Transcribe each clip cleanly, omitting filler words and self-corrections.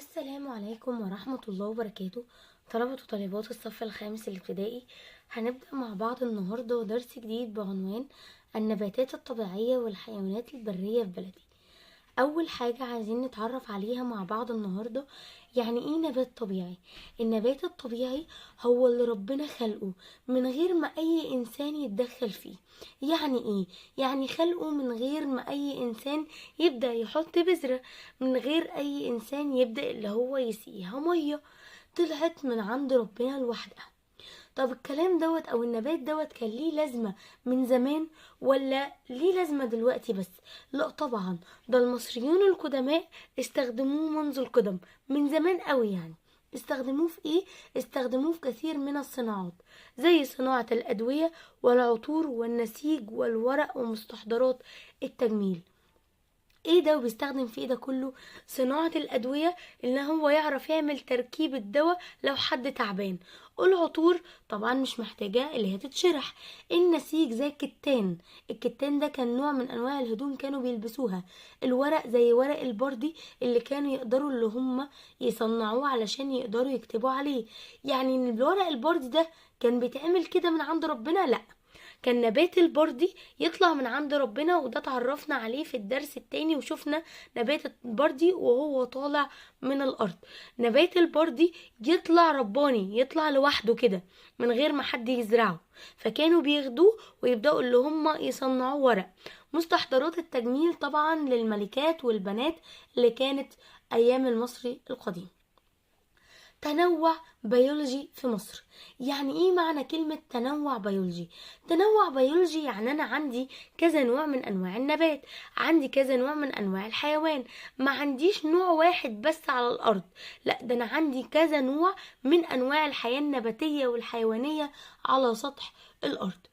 السلام عليكم ورحمة الله وبركاته. طلبة وطالبات الصف الخامس الابتدائي، هنبدأ مع بعض النهاردة درس جديد بعنوان النباتات الطبيعية والحيوانات البرية في بلدي. أول حاجة عايزين نتعرف عليها مع بعض النهاردة يعني إيه نبات طبيعي. النبات الطبيعي هو اللي ربنا خلقه من غير ما أي إنسان يتدخل فيه. يعني إيه؟ يعني خلقه من غير ما أي إنسان يبدأ يحط بذرة، من غير أي إنسان يبدأ اللي هو يسقيها مية، طلعت من عند ربنا لوحدها. طب الكلام دوت او النبات دوت كان ليه لازمة من زمان ولا ليه لازمة دلوقتي بس؟ لا طبعا، ده المصريون القدماء استخدموه منذ القدم، من زمان قوي. يعني استخدموه في ايه؟ استخدموه في كثير من الصناعات، زي صناعة الأدوية والعطور والنسيج والورق ومستحضرات التجميل. ايه ده وبيستخدم في ايه ده كله؟ صناعة الأدوية، ان هو يعرف يعمل تركيب الدواء لو حد تعبان. العطور طبعا مش محتاجة اللي هي تتشرح. النسيج زي الكتان، الكتان ده كان نوع من انواع الهدوم كانوا بيلبسوها. الورق زي ورق البردي اللي كانوا يقدروا اللي هم يصنعوه علشان يقدروا يكتبوا عليه. يعني ان الورق البردي ده كان بيتعمل كده من عند ربنا؟ لا، كان نبات البردي يطلع من عند ربنا، وده تعرفنا عليه في الدرس التاني وشفنا نبات البردي وهو طالع من الارض. نبات البردي يطلع رباني، يطلع لوحده كده من غير ما حد يزرعه، فكانوا بياخدوه ويبدأوا اللي هم يصنعوه ورق. مستحضرات التجميل طبعا للملكات والبنات اللي كانت ايام المصري القديم. تنوع بيولوجي في مصر. يعني ايه معنى كلمة تنوع بيولوجي؟ تنوع بيولوجي يعني انا عندي كذا نوع من انواع النبات، عندي كذا نوع من انواع الحيوان، ما عنديش نوع واحد بس على الارض، لا ده انا عندي كذا نوع من انواع الحياة النباتية والحيوانية على سطح الارض.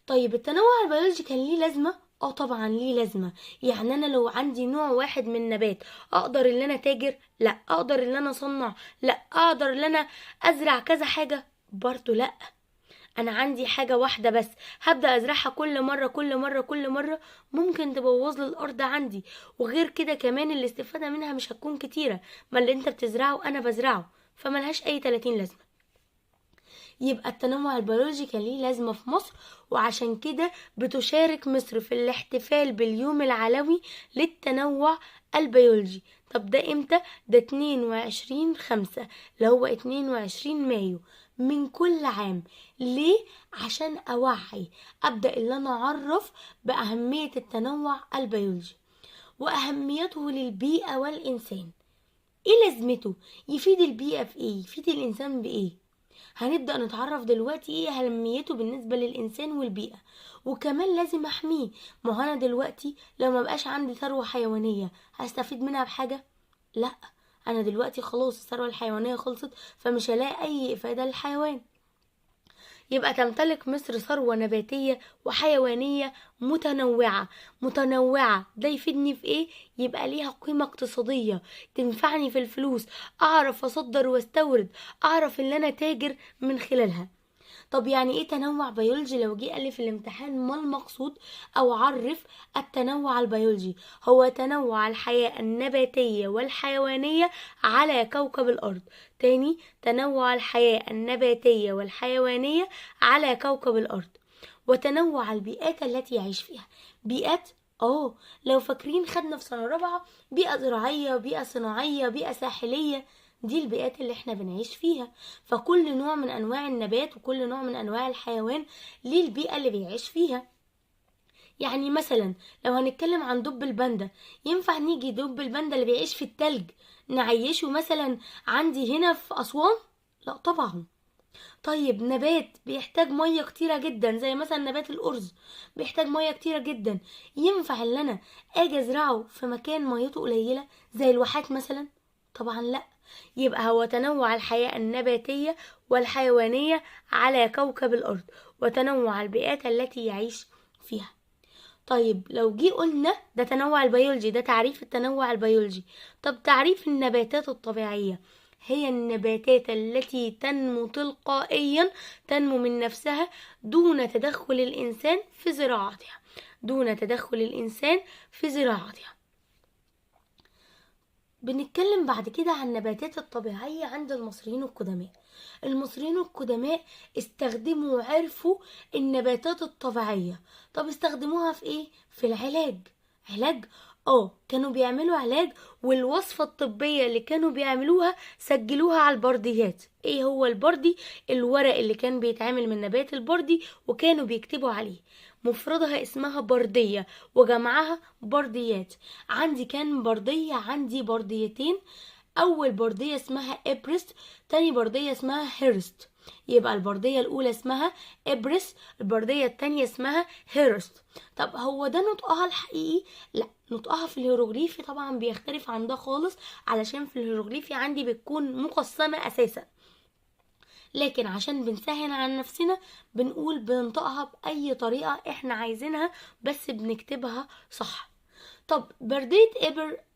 طيب التنوع البيولوجي كان ليه لازمة؟ طبعا ليه لازمة. يعني انا لو عندي نوع واحد من نبات اقدر ان انا تاجر؟ لا. اقدر ان انا اصنع؟ لا. اقدر ان انا ازرع كذا حاجة؟ برضو لا. انا عندي حاجة واحدة بس هبدأ ازرعها كل مرة كل مرة كل مرة، ممكن تبوظ لي الارض عندي، وغير كده كمان الاستفادة منها مش هتكون كتيرة، ما اللي انت بتزرعه انا بزرعه، فملهاش اي 30 لازمة. يبقى التنوع البيولوجي كان ليه لازمة في مصر، وعشان كده بتشارك مصر في الاحتفال باليوم العالمي للتنوع البيولوجي. طب ده امتى؟ ده 22/5 اللي هو 22 مايو من كل عام. ليه؟ عشان اوعي، ابدأ اللي انا اعرف بأهمية التنوع البيولوجي واهميته للبيئة والانسان. ايه لازمته؟ يفيد البيئة في ايه؟ يفيد الانسان بايه؟ هنبدأ نتعرف دلوقتي ايه اهميته بالنسبة للإنسان والبيئة، وكمان لازم احميه. ما هو انا دلوقتي لو ما بقاش عندي ثروة حيوانية هستفيد منها بحاجة؟ لا، انا دلوقتي خلاص الثروة الحيوانية خلصت، فمش هلاقي اي افادة للحيوان. يبقى تمتلك مصر ثروة نباتية وحيوانية متنوعة. متنوعة ده يفيدني في ايه؟ يبقى ليها قيمة اقتصادية تنفعني في الفلوس، اعرف اصدر واستورد، اعرف ان انا تاجر من خلالها. طب يعني ايه تنوع بيولوجي؟ لو جه قال لي في الامتحان ما المقصود او عرف التنوع البيولوجي، هو تنوع الحياة النباتية والحيوانية على كوكب الارض. تاني، تنوع الحياة النباتية والحيوانية على كوكب الارض، وتنوع البيئات التي يعيش فيها. بيئات، لو فاكرين خدنا في سنة رابعة بيئة زراعية، بيئة صناعية، بيئة ساحلية، دي البيئات اللي احنا بنعيش فيها. فكل نوع من انواع النبات وكل نوع من انواع الحيوان ليه البيئة اللي بيعيش فيها. يعني مثلا لو هنتكلم عن دب الباندا، ينفع نيجي دب الباندا اللي بيعيش في التلج نعيشه مثلا عندي هنا في أسوان؟ لا طبعا. طيب نبات بيحتاج مية كتيرة جدا زي مثلا نبات الأرز بيحتاج مية كتيرة جدا، ينفع ان انا اجي ازرعه في مكان ميته قليلة زي الواحات مثلا؟ طبعا لا. يبقى هو تنوع الحياة النباتية والحيوانية على كوكب الأرض وتنوع البيئات التي يعيش فيها. طيب لو جي قلنا ده تنوع البيولوجي، ده تعريف التنوع البيولوجي. طب تعريف النباتات الطبيعية، هي النباتات التي تنمو تلقائيا، تنمو من نفسها دون تدخل الإنسان في زراعتها، دون تدخل الإنسان في زراعتها. بنتكلم بعد كده عن النباتات الطبيعية عند المصريين القدماء. المصريين القدماء استخدموا وعرفوا النباتات الطبيعية. طب استخدموها في ايه؟ في العلاج. علاج؟ كانوا بيعملوا علاج، والوصفة الطبية اللي كانوا بيعملوها سجلوها على البرديات. ايه هو البردي؟ الورق اللي كان بيتعمل من نبات البردي وكانوا بيكتبوا عليه. مفردها اسمها بردية وجمعها برديات. عندي كان بردية، عندي برديتين. اول بردية اسمها ابرست، تاني بردية اسمها هيرست. يبقى البردية الاولى اسمها ابرس، البردية التانية اسمها هيرست. طب هو ده نطقها الحقيقي؟ لا، نطقها في الهيروغليفي طبعا بيختلف عن ده خالص، علشان في الهيروغليفي عندي بتكون مقسمة اساسا، لكن عشان بنسهل عن نفسنا بنقول بننطقها بأي طريقة احنا عايزينها، بس بنكتبها صح. طب بردية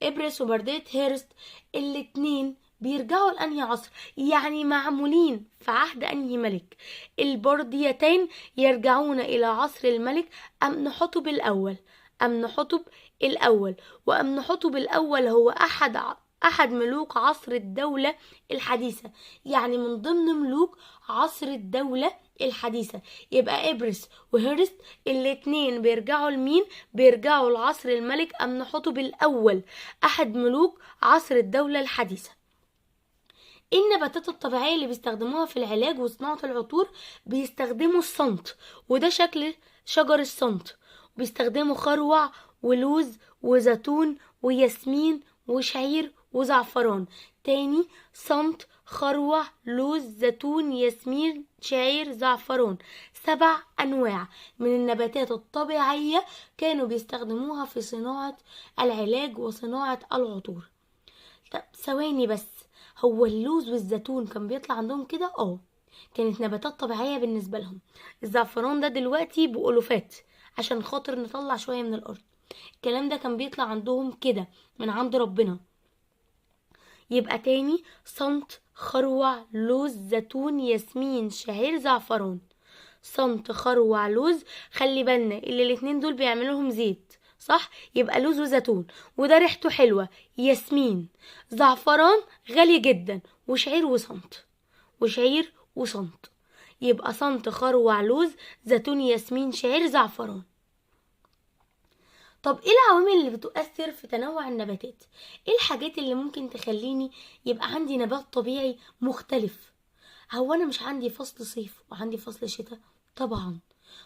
إبرس وبردية هيرست الاتنين بيرجعوا لأنهي عصر؟ يعني معمولين في عهد أنهي ملك؟ البرديتين يرجعون إلى عصر الملك أمنحتب الأول. أمنحتب الأول، وأمنحتب الأول هو أحد ملوك عصر الدولة الحديثة، يعني من ضمن ملوك عصر الدولة الحديثة. يبقى إبرس وهيرست الاتنين بيرجعوا لمين؟ بيرجعوا لعصر الملك أمنحتب الأول، أحد ملوك عصر الدولة الحديثة. إيه النباتات الطبيعية اللي بيستخدموها في العلاج وصناعة العطور؟ بيستخدموا السنط، وده شكل شجر السنط. بيستخدموا خروع ولوز وزيتون وياسمين وشعير وزعفران. تاني، سنط، خروع، لوز، زيتون، ياسمين، شعير، زعفران. 7 أنواع من النباتات الطبيعية كانوا بيستخدموها في صناعة العلاج وصناعة العطور. طب ثواني بس، هو اللوز والزيتون كان بيطلع عندهم كده؟ كانت نباتات طبيعية بالنسبة لهم. الزعفران ده دلوقتي بألوفات عشان خاطر نطلع شوية من الأرض. الكلام ده كان بيطلع عندهم كده من عند ربنا. يبقى تاني، سنط، خروع، لوز، زيتون، ياسمين، شعير، زعفران. سنط، خروع، لوز. خلي بالنا اللي الاتنين دول بيعملوا لهم زيت، صح؟ يبقى لوز وزيتون، وده ريحته حلوة. ياسمين، زعفران غالي جدا، وشعير وسنط. وشعير وسنط. يبقى سنط، خروع، لوز، زيتون، ياسمين، شعير، زعفران. طب ايه العوامل اللي بتؤثر في تنوع النباتات؟ ايه الحاجات اللي ممكن تخليني يبقى عندي نبات طبيعي مختلف؟ هو انا مش عندي فصل صيف وعندي فصل شتاء؟ طبعا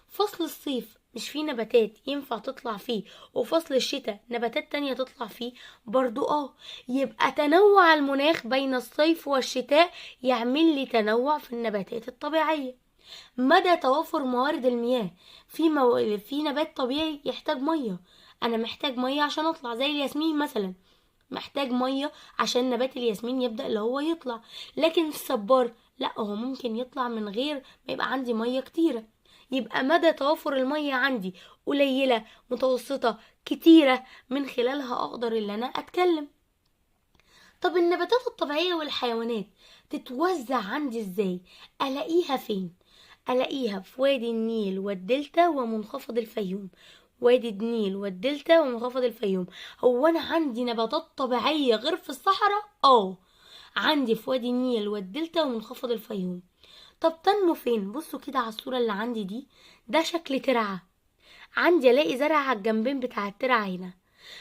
فصل الصيف مش فيه نباتات ينفع تطلع فيه، وفصل الشتاء نباتات تانية تطلع فيه برضو. يبقى تنوع المناخ بين الصيف والشتاء يعمل لي تنوع في النباتات الطبيعية. مدى توافر موارد المياه، في نبات طبيعي يحتاج مية، انا محتاج مية عشان اطلع، زي الياسمين مثلا محتاج مية عشان نبات الياسمين يبدأ اللي هو يطلع. لكن الصبار لا، هو ممكن يطلع من غير ما يبقى عندي مية كتيرة. يبقى مدى توافر المية عندي قليلة، متوسطة، كتيرة، من خلالها اقدر اللي انا اتكلم. طب النباتات الطبيعية والحيوانات تتوزع عندي ازاي؟ الاقيها فين؟ الاقيها في وادي النيل والدلتا ومنخفض الفيوم. وادي النيل والدلتا ومنخفض الفيوم. هو انا عندي نباتات طبيعية غير في الصحراء؟ عندي في وادي النيل والدلتا ومنخفض الفيوم. طب تنمو فين؟ بصوا كده على الصورة اللي عندي دي، ده شكل ترعة، عندي الاقي زرع على الجنبين بتاع الترعة هنا.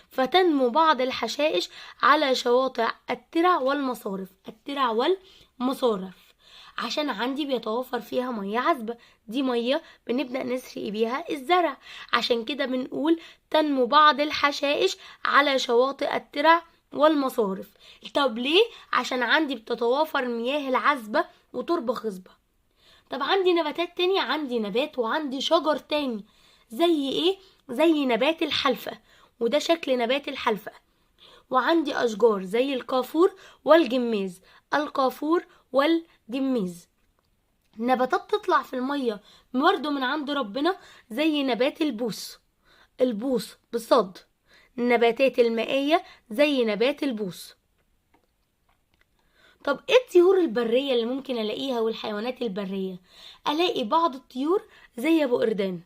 فتنمو بعض الحشائش على شواطئ الترع والمصارف. الترع والمصارف عشان عندي بيتوفر فيها مية عذبة، دي مية بنبدأ نسقي بيها الزرع، عشان كده بنقول تنمو بعض الحشائش على شواطئ الترع والمصارف. طب ليه؟ عشان عندي بتتوافر مياه العذبة وتربة خصبة. طب عندي نباتات تاني؟ عندي نبات وعندي شجر تاني، زي ايه؟ زي نبات الحلفة، وده شكل نبات الحلفة. وعندي أشجار زي الكافور والجميز. الكافور والجميز. نباتات تطلع في المية برضه من عند ربنا، زي نبات البوص، البوص بالصاد. النباتات المائية زي نبات البوص. طب ايه الطيور البرية اللي ممكن الاقيها والحيوانات البرية؟ الاقي بعض الطيور زي ابو قردان،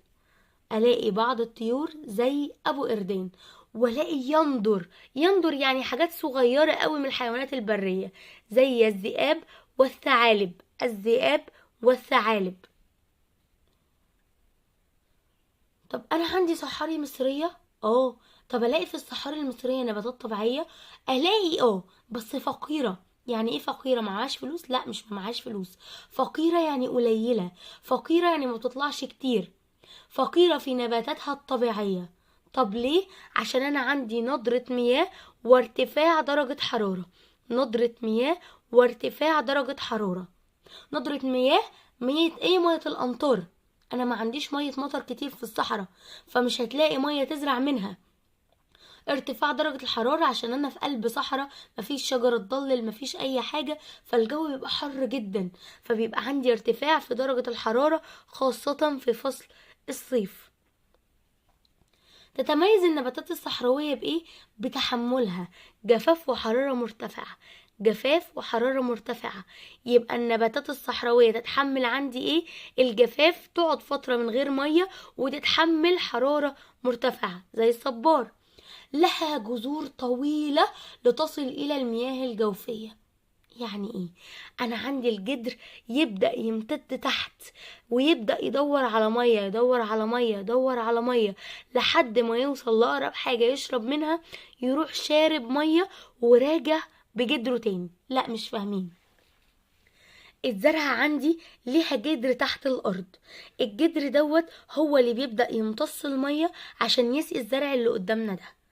الاقي بعض الطيور زي ابو قردان، والاقي يندر، يندر يعني حاجات صغيرة قوي من الحيوانات البرية زي الذئاب والثعالب، الذئاب والثعالب. طب انا عندي صحاري مصرية، طب الاقي في الصحاري المصرية نباتات طبيعية؟ الاقي بس فقيرة. يعني ايه فقيرة؟ معهاش فلوس؟ لا مش معهاش فلوس، فقيرة يعني قليلة، فقيرة يعني ما بتطلعش كتير، فقيرة في نباتاتها الطبيعية. طب ليه؟ عشان انا عندي ندرة مياه وارتفاع درجة حرارة، ندرة مياه وارتفاع درجة حرارة. ندرة مياه، مية ايه؟ مية الامطار. انا ما عنديش مية مطر كتير في الصحراء، فمش هتلاقي مية تزرع منها. ارتفاع درجة الحرارة عشان انا في قلب صحراء، مفيش شجرة تضلل، مفيش اي حاجة، فالجو بيبقى حر جدا، فبيبقى عندي ارتفاع في درجة الحرارة خاصة في فصل الصيف. تتميز النباتات الصحراوية بإيه؟ بتحملها جفاف وحرارة مرتفعة، جفاف وحرارة مرتفعة. يبقى النباتات الصحراوية تتحمل عندي إيه؟ الجفاف، تقعد فترة من غير مية، وتتحمل حرارة مرتفعة زي الصبار. لها جذور طويلة لتصل إلى المياه الجوفية. يعني ايه؟ انا عندي الجدر يبدأ يمتد تحت ويبدأ يدور على مية، يدور على مية، يدور على مية، لحد ما يوصل لأقرب حاجة يشرب منها، يروح شارب مية وراجع بجدره تاني. لا مش فاهمين. الزرعة عندي ليها جدر تحت الأرض، الجدر دوت هو اللي بيبدأ يمتص المية عشان يسقي الزرع اللي قدامنا ده.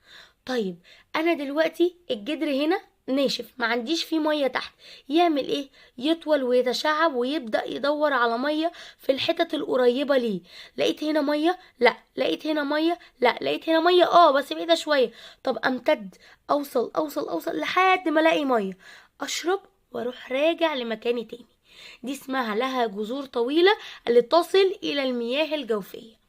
طيب أنا دلوقتي الجدر هنا ناشف، ما عنديش فيه مية تحت، يعمل ايه؟ يطول ويتشعب ويبدأ يدور على مية في الحتت القريبة ليه. لقيت هنا مية؟ لا. لقيت هنا مية؟ لا. لقيت هنا مية؟ بس بعيدة شوية. طب امتد، اوصل اوصل اوصل لحد ما الاقي مية، اشرب واروح راجع لمكاني تاني. دي اسمها لها جذور طويلة لتصل الى المياه الجوفية.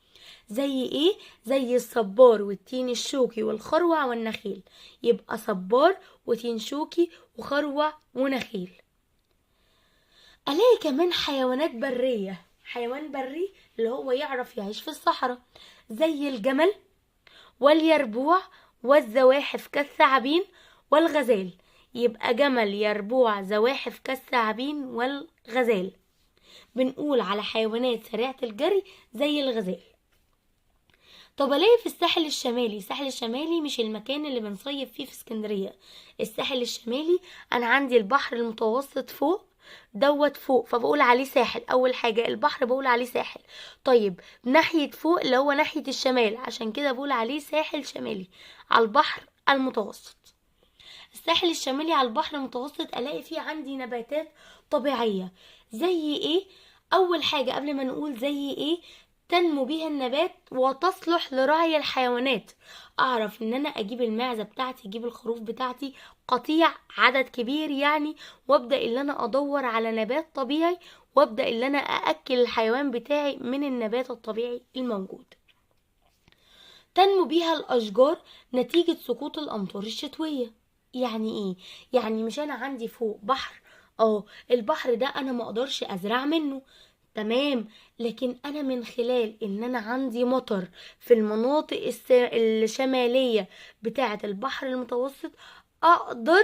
زي ايه؟ زي الصبار والتين الشوكي والخروع والنخيل. يبقى صبار وتين شوكي وخروع ونخيل. الاقي كمان حيوانات برية، حيوان بري اللي هو يعرف يعيش في الصحراء، زي الجمل واليربوع والزواحف كالثعابين والغزال. يبقى جمل، يربوع، زواحف كالثعابين والغزال. بنقول على حيوانات سريعة الجري زي الغزال. طب الاقي في الساحل الشمالي، الساحل الشمالي مش المكان اللي بنصيف فيه في اسكندرية، الساحل الشمالي انا عندي البحر المتوسط فوق دوت فوق، فبقول عليه ساحل. اول حاجة البحر بقول عليه ساحل. طيب ناحية فوق اللي هو ناحية الشمال، عشان كده بقول عليه ساحل شمالي على البحر المتوسط. الساحل الشمالي على البحر المتوسط الاقي فيه عندي نباتات طبيعية زي ايه؟ اول حاجة قبل ما نقول زي ايه، تنمو بيها النبات وتصلح لرعي الحيوانات. اعرف ان انا اجيب المعزة بتاعتي، اجيب الخروف بتاعتي، قطيع عدد كبير يعني، وابدأ ان انا ادور على نبات طبيعي، وابدأ ان انا ااكل الحيوان بتاعي من النبات الطبيعي الموجود. تنمو بيها الاشجار نتيجة سقوط الامطار الشتوية. يعني ايه؟ يعني مش انا عندي فوق بحر، البحر ده انا ما اقدرش ازرع منه، تمام، لكن انا من خلال ان انا عندي مطر في المناطق الشمالية بتاعة البحر المتوسط اقدر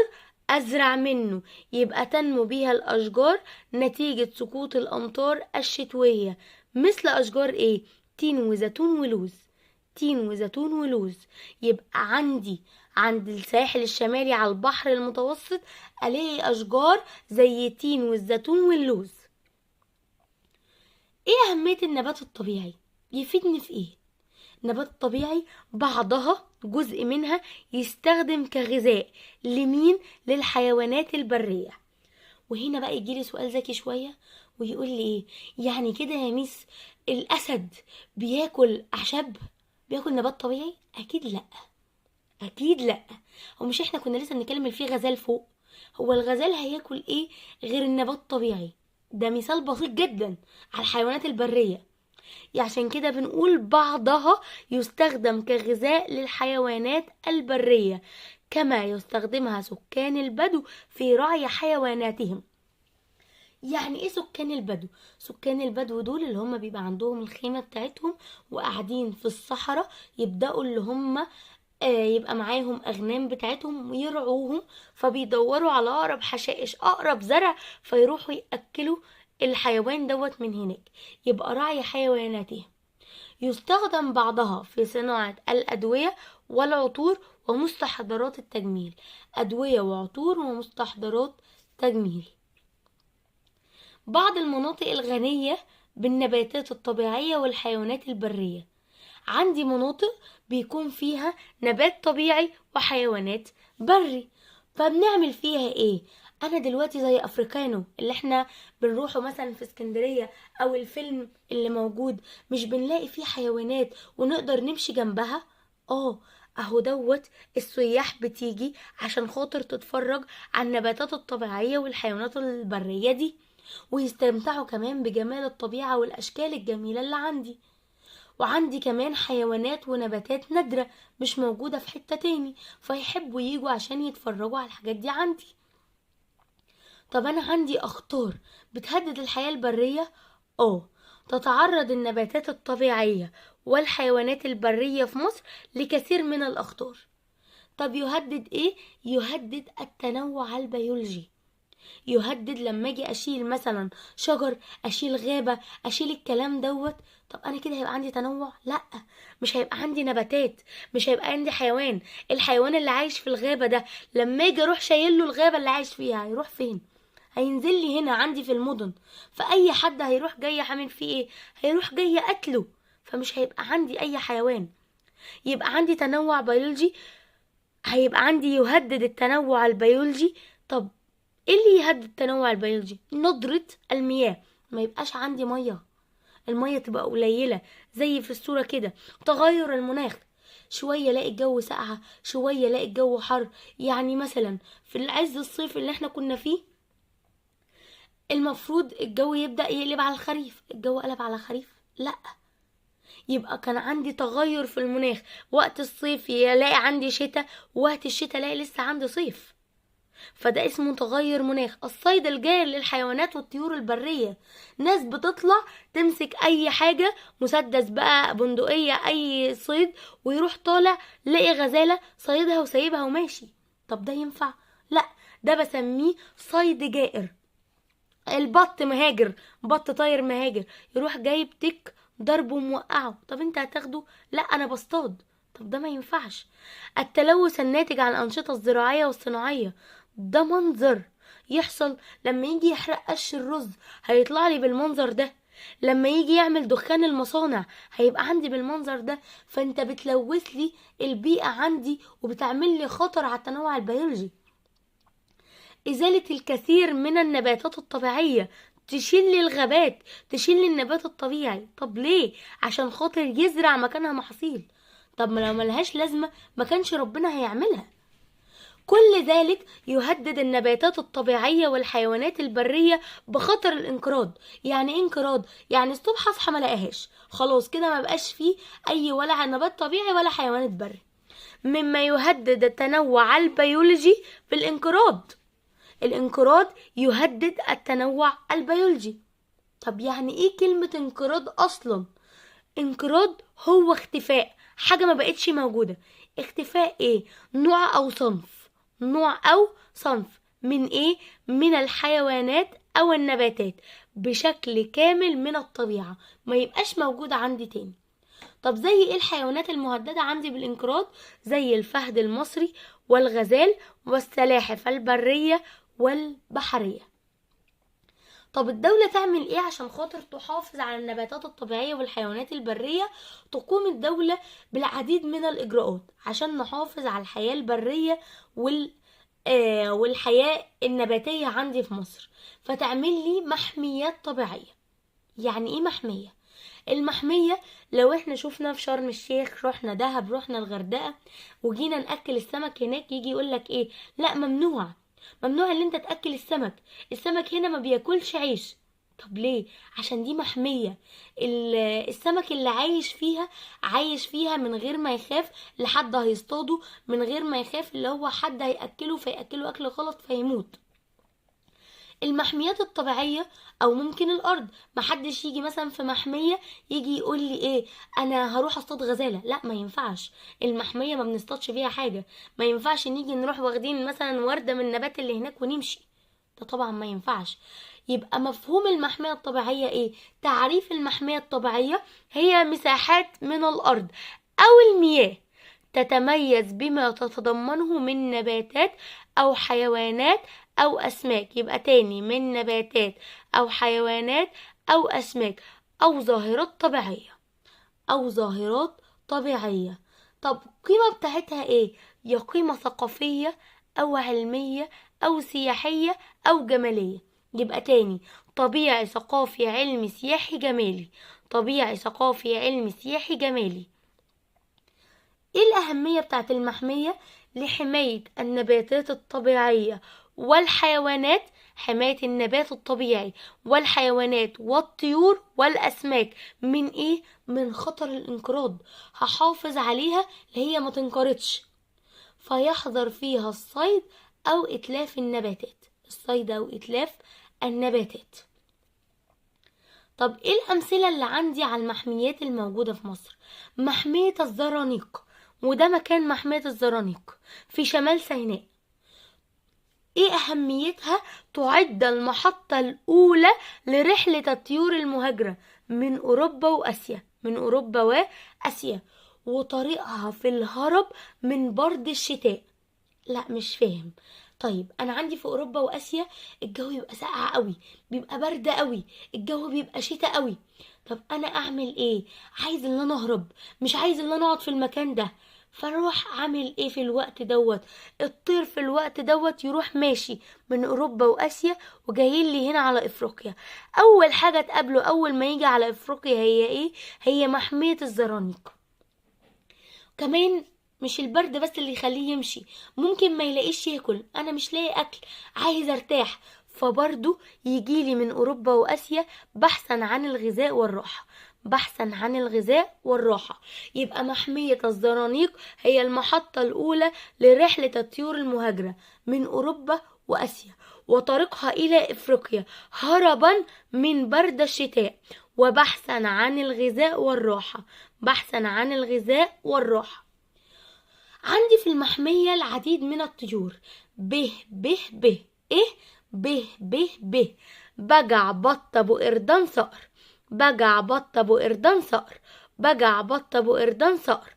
ازرع منه. يبقى تنمو بيها الاشجار نتيجة سقوط الامطار الشتوية، مثل اشجار ايه؟ تين وزيتون ولوز، تين وزيتون ولوز. يبقى عندي عند الساحل الشمالي على البحر المتوسط الاقي اشجار زي التين والزيتون واللوز. ايه اهمية النبات الطبيعي؟ يفيدني في ايه؟ النبات الطبيعي بعضها جزء منها يستخدم كغذاء لمين؟ للحيوانات البرية. وهنا بقى يجيلي سؤال ذكي شوية ويقول لي ايه يعني كده يا ميس؟ الاسد بياكل اعشاب؟ بياكل نبات طبيعي؟ اكيد لا، اكيد لا. هو مش احنا كنا لسه بنتكلم فيه غزال فوق؟ هو الغزال هياكل ايه غير النبات الطبيعي؟ ده مثال بسيط جدا على الحيوانات البرية. عشان كده بنقول بعضها يستخدم كغذاء للحيوانات البرية، كما يستخدمها سكان البدو في رعي حيواناتهم. يعني ايه سكان البدو؟ سكان البدو دول اللي هم بيبقى عندهم الخيمة بتاعتهم وقاعدين في الصحراء، يبدأوا اللي هم يبقى معاهم أغنام بتاعتهم ويرعوهم، فبيدوروا على أقرب حشائش، أقرب زرع، فيروحوا يأكلوا الحيوان دوت من هناك، يبقى رعي حيواناتهم. يستخدم بعضها في صناعة الأدوية والعطور ومستحضرات التجميل. أدوية وعطور ومستحضرات تجميل. بعض المناطق الغنية بالنباتات الطبيعية والحيوانات البرية. عندي مناطق بيكون فيها نبات طبيعي وحيوانات بري، فبنعمل فيها ايه؟ انا دلوقتي زي افريكانو اللي احنا بنروحه مثلا في اسكندرية، او الفيلم اللي موجود، مش بنلاقي فيه حيوانات ونقدر نمشي جنبها؟ اهو دوت السياح بتيجي عشان خاطر تتفرج على النباتات الطبيعية والحيوانات البرية دي، ويستمتعوا كمان بجمال الطبيعة والأشكال الجميلة اللي عندي. وعندي كمان حيوانات ونباتات نادرة مش موجودة في حتة تاني، فيحبوا ييجوا عشان يتفرجوا على الحاجات دي عندي. طب أنا عندي أخطار بتهدد الحياة البرية؟ تتعرض النباتات الطبيعية والحيوانات البرية في مصر لكثير من الأخطار. طب يهدد إيه؟ يهدد التنوع البيولوجي. يهدد لما اجي اشيل مثلا شجر، اشيل غابة، اشيل الكلام دوت، طب انا كده هيبقى عندي تنوع؟ لا، مش هيبقى عندي نباتات، مش هيبقى عندي حيوان. الحيوان اللي عايش في الغابة ده لما اجي اروح شايل له الغابة اللي عايش فيها هيروح فين؟ هينزل لي هنا عندي في المدن، فاي حد هيروح جاي عامل فيه ايه؟ هيروح جاي قتله، فمش هيبقى عندي اي حيوان. يبقى عندي تنوع بيولوجي، هيبقى عندي يهدد التنوع البيولوجي. طب ايه اللي يهدد التنوع البيولوجي؟ ندرة المياه، ما يبقاش عندي مية، المية تبقى قليلة زي في الصورة كده. تغير المناخ، شوية الاقي الجو ساقعة، شوية الاقي الجو حر. يعني مثلا في العز الصيف اللي احنا كنا فيه المفروض الجو يبدأ يقلب على الخريف، الجو قلب على خريف؟ لا، يبقى كان عندي تغير في المناخ. وقت الصيف يلاقي عندي شتاء، وقت الشتاء الاقي لسه عندي صيف، فده اسمه تغير مناخ. الصيد الجائر للحيوانات والطيور البرية، ناس بتطلع تمسك اي حاجة، مسدس بقى، بندقية، اي صيد، ويروح طالع لاقي غزالة صيدها وسايبها وماشي. طب ده ينفع؟ لا، ده بسميه صيد جائر. البط مهاجر، بط طاير مهاجر، يروح جايب تك ضربه وموقعه. طب انت هتاخده؟ لا، انا بصطاد. طب ده ما ينفعش. التلوث الناتج عن الأنشطة الزراعية والصناعية، ده منظر يحصل لما يجي يحرق قش الرز هيطلع لي بالمنظر ده، لما يجي يعمل دخان المصانع هيبقى عندي بالمنظر ده. فانت بتلوث لي البيئة عندي وبتعمل لي خطر على التنوع البيولوجي. إزالة الكثير من النباتات الطبيعية، تشيل لي الغابات، تشيل لي النبات الطبيعي. طب ليه؟ عشان خاطر يزرع مكانها محاصيل. طب ما لو ملهاش لازمة ما كانش ربنا هيعملها. كل ذلك يهدد النباتات الطبيعية والحيوانات البرية بخطر الانقراض. يعني ايه انقراض؟ يعني الصبح اصحى ما الاقيهاش، خلاص كده ما بقاش فيه اي ولا نبات طبيعي ولا حيوانات بري، مما يهدد التنوع البيولوجي بالانقراض. الانقراض يهدد التنوع البيولوجي. طب يعني ايه كلمة انقراض اصلا؟ انقراض هو اختفاء حاجة ما بقتش موجودة. اختفاء ايه؟ نوع او صنف، نوع او صنف من ايه؟ من الحيوانات او النباتات بشكل كامل من الطبيعة، ما يبقاش موجود عندي تاني. طب زي ايه الحيوانات المهددة عندي بالانقراض؟ زي الفهد المصري والغزال والسلاحف البرية والبحرية. طب الدولة تعمل ايه عشان خاطر تحافظ على النباتات الطبيعية والحيوانات البرية؟ تقوم الدولة بالعديد من الإجراءات عشان نحافظ على الحياة البرية والحياة النباتية عندي في مصر. فتعمل لي محميات طبيعية. يعني ايه محمية؟ المحمية لو احنا شفنا في شرم الشيخ، رحنا دهب، رحنا الغردقة، وجينا نأكل السمك هناك، يجي يقولك ايه؟ لا، ممنوع، ممنوع ان انت تأكل السمك، السمك هنا ما بياكلش عيش. طب ليه؟ عشان دي محمية، السمك اللي عايش فيها عايش فيها من غير ما يخاف لحد هيصطاده، من غير ما يخاف اللي هو حد هيأكله فيأكله أكل غلط فيموت. المحميات الطبيعية او ممكن الارض، محدش يجي مثلا في محمية يجي يقول لي ايه انا هروح اصطاد غزالة، لا ما ينفعش، المحمية ما بنصطادش فيها حاجة، ما ينفعش نيجي نروح واخدين مثلا وردة من النبات اللي هناك ونمشي، ده طبعا ما ينفعش. يبقى مفهوم المحمية الطبيعية ايه؟ تعريف المحمية الطبيعية هي مساحات من الارض او المياه تتميز بما تتضمنه من نباتات او حيوانات او اسماك. يبقى تاني، من نباتات او حيوانات او اسماك او ظاهرات طبيعية، او ظاهرات طبيعية. طب القيمة بتاعتها ايه؟ يا قيمة ثقافية او علمية او سياحية او جمالية. يبقى تاني، طبيعي ثقافي علمي سياحي جمالي، طبيعي ثقافي علمي سياحي جمالي. ايه الأهمية بتاعت المحمية؟ لحماية النباتات الطبيعية والحيوانات، حماية النبات الطبيعي والحيوانات والطيور والأسماك من ايه؟ من خطر الانقراض، هحافظ عليها اللي هي ما تنقرضش. فيحظر فيها الصيد أو إتلاف النباتات، الصيد أو إتلاف النباتات. طب ايه الأمثلة اللي عندي على المحميات الموجودة في مصر؟ محمية الزرانيق، وده مكان محمية الزرانيق في شمال سيناء. ايه أهميتها؟ تعد المحطة الأولى لرحلة الطيور المهاجرة من أوروبا وآسيا، من أوروبا وآسيا، وطريقها في الهرب من برد الشتاء. لا مش فاهم. طيب انا عندي في اوروبا واسيا الجو بيبقى ساقع قوي، بيبقى برد قوي، الجو بيبقى شتاء قوي. طب انا اعمل ايه؟ عايز ان انا اهرب، مش عايز ان انا اقعد في المكان ده. فاروح اعمل ايه في الوقت دوت؟ الطير في الوقت دوت يروح ماشي من اوروبا واسيا وجايين لي هنا على افريقيا. اول حاجه تقابله اول ما يجي على افريقيا هي ايه؟ هي محميه الزرانيق. كمان مش البرد بس اللي يخليه يمشي، ممكن ما يلاقيش ياكل، انا مش لاقي اكل، عايز ارتاح، فبرضه يجيلي من اوروبا واسيا بحثا عن الغذاء والراحه، بحثا عن الغذاء والراحه. يبقى محميه الزرانيق هي المحطه الاولى لرحله الطيور المهاجره من اوروبا واسيا وطريقها الى افريقيا هربا من برد الشتاء وبحثا عن الغذاء والراحه، بحثا عن الغذاء والراحه. عندي في المحمية العديد من الطيور، ب ب ب ايه؟ ب ب ب، بجع بط ابو قردان صقر، بجع بط ابو قردان صقر، بجع بط ابو قردان صقر.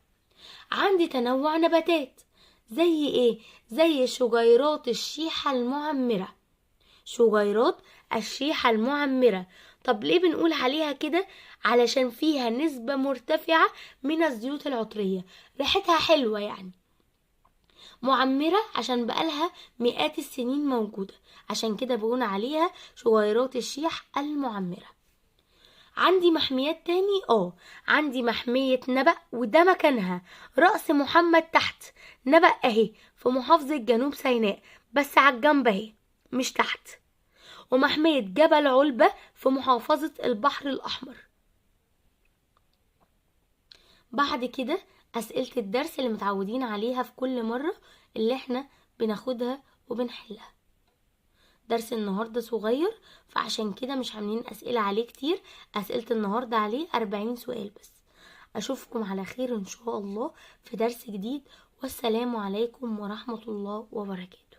عندي تنوع نباتات زي ايه؟ زي شجيرات الشيحة المعمرة، شجيرات الشيحة المعمرة. طب ليه بنقول عليها كده؟ علشان فيها نسبة مرتفعة من الزيوت العطرية، ريحتها حلوة يعني. معمرة عشان بقالها مئات السنين موجودة، عشان كده بقول عليها شجيرات الشيح المعمرة. عندي محميات تاني، عندي محمية نبأ، وده مكانها رأس محمد تحت نبأ اهي في محافظة جنوب سيناء، بس على الجنب اهي مش تحت. ومحمية جبل علبة في محافظة البحر الأحمر. بعد كده أسئلة الدرس اللي متعودين عليها في كل مرة اللي احنا بناخدها وبنحلها. درس النهاردة صغير فعشان كده مش عاملين أسئلة عليه كتير، أسئلة النهاردة عليه 40 سؤال بس. أشوفكم على خير إن شاء الله في درس جديد، والسلام عليكم ورحمة الله وبركاته.